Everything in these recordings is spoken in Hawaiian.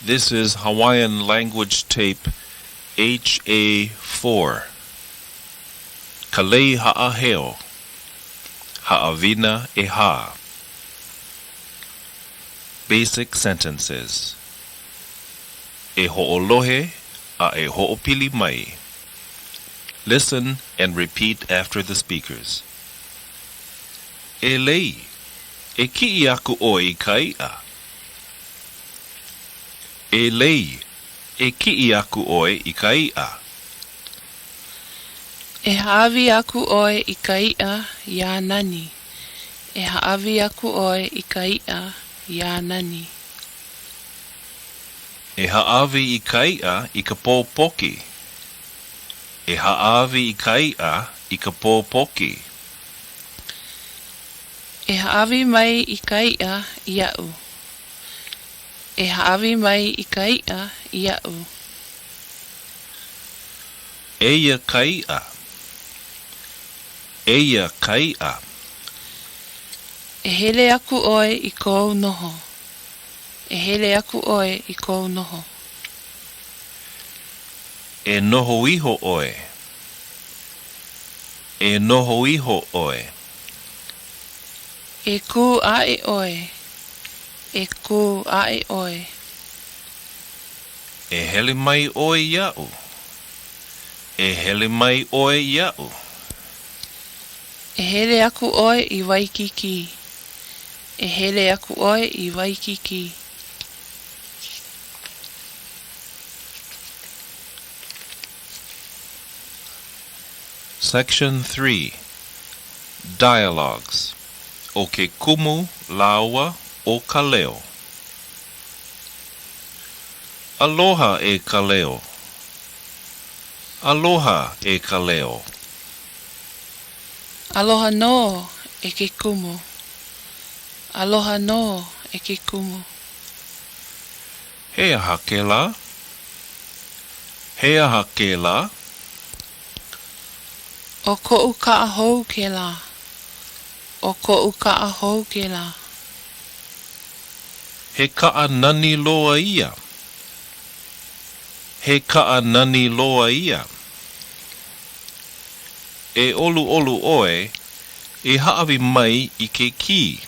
This is Hawaiian Language Tape HA4. Ka Lei Haʻaheo, Haʻawina ʻEhā. Basic Sentences. E hoʻolohe a e hoʻopili mai. Listen and repeat after the speakers. E Lei, e kiʻi aku ʻoe i ka iʻa. E Lei, e kiʻi aku ʻoe i ka iʻa. E hāʻawi aku ʻoe i ka iʻa iā Nani. E hāʻawi aku ʻoe i ka iʻa iā Nani. E hāʻawi i ka iʻa i ka pōpoki. E hāʻawi i ka iʻa i ka pōpoki. E hāʻawi mai i ka iʻa iaʻu. E hāʻawi mai i ka iʻa iaʻu. Eia ka iʻa. Eia ka iʻa. E hele aku ʻoe i kou noho. E hele aku ʻoe i kou noho. E noho iho ʻoe. E noho iho ʻoe. E kū aʻe ʻoe. E kū aʻe ʻoe. E hele mai ʻoe iaʻu. E hele mai ʻoe iaʻu. E hele aku ʻoe i Waikīkī. E hele aku ʻoe i Waikīkī. Section 3. Dialogues ʻO ke kumu lāua ʻo Kaleo. Aloha e Kaleo. Aloha e Kaleo. Aloha nō e ke kumu. Aloha nō e ke kumu. He aha kēlā? He aha kēlā? ʻO koʻu kaʻa hou kēlā. ʻO koʻu kaʻa hou kēlā. He kaʻa nani loa ia. He kaʻa nani loa ia. E ʻoluʻolu ʻoe, e hāʻawi mai i ke kī.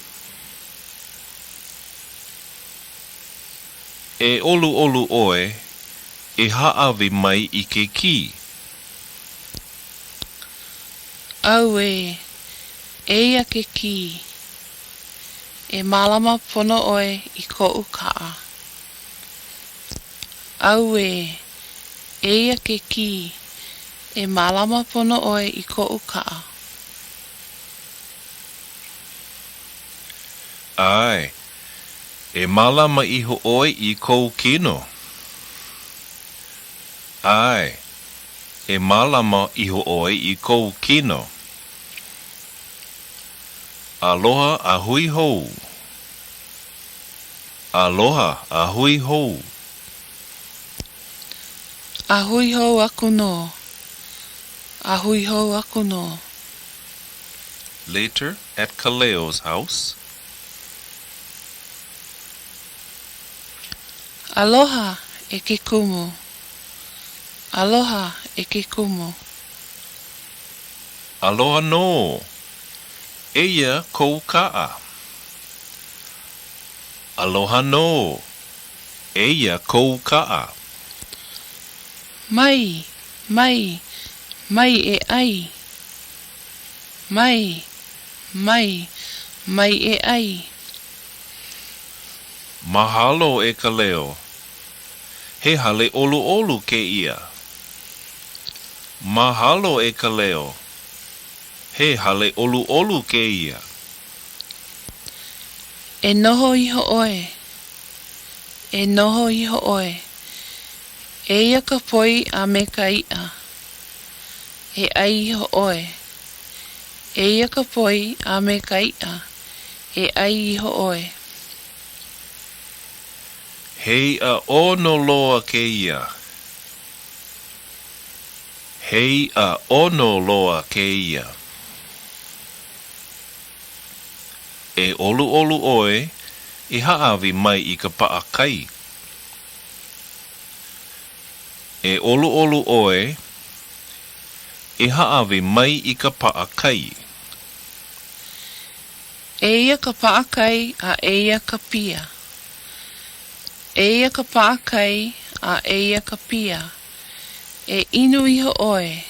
E ʻoluʻolu ʻoe, e hāʻawi mai i ke kī. Auē, eia ke kī. E mālama pono ʻoe i koʻu kaʻa. Auē, eia ke kī. E mālama pono ʻoe i koʻu kaʻa. ʻAe, e mālama iho ʻoe i kou kino. ʻAe, e mālama iho ʻoe i kou kino. Aloha a hui hou. Aloha a hui hou. A hui hou aku nō. A hui hou aku nō. Later at Kaleo's house. Aloha e ke kumu. Aloha e ke kumu. Aloha nō. Eia kou kaʻa. Aloha nō. Eia kou kaʻa. Mai, mai, mai e ʻai. Mai, mai, mai e ʻai. Mahalo e Kaleo. He hale ʻoluʻolu kēia. Mahalo e Kaleo. He hale ʻoluʻolu kēia. E noho iho ʻoe. E noho iho ʻoe. Eia ka poi a me ka iʻa. E ʻai iho ʻoe. Eia ka poi a me ka iʻa. E ʻai iho ʻoe. He iʻa ʻono loa kēia. He iʻa ʻono loa kēia. E ʻoluʻolu ʻoe, e hāʻawi mai i ka paʻakai. E ʻoluʻolu ʻoe, e hāʻawi mai i ka paʻakai. Eia ka paʻakai a eia ka pia. Eia ka paʻakai a eia ka pia. E inu iho ʻoe.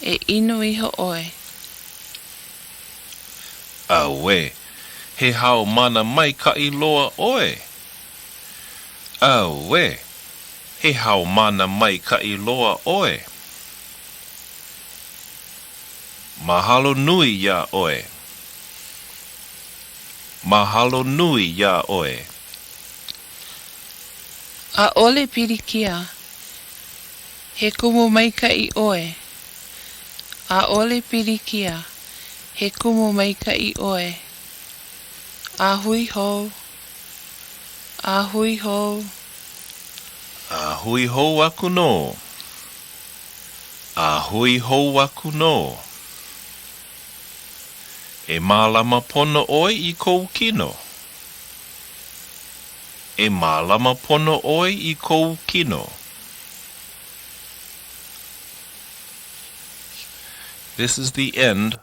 E inu iho ʻoe. Auē, he haumāna maikaʻi loa ʻoe! Auē, he haumāna maikaʻi loa ʻoe! Mahalo nui iā ʻoe. Mahalo nui iā ʻoe. ʻAʻole pilikia. He kumu maikaʻi ʻoe. ʻAʻole pilikia. He kumu maikaʻi ʻoe. A hui hou. A hui hou. A hui hou aku nō. A hui hou aku nō. E mālama pono ʻoe i kou kino. E mālama pono ʻoe i kou kino. This is the end.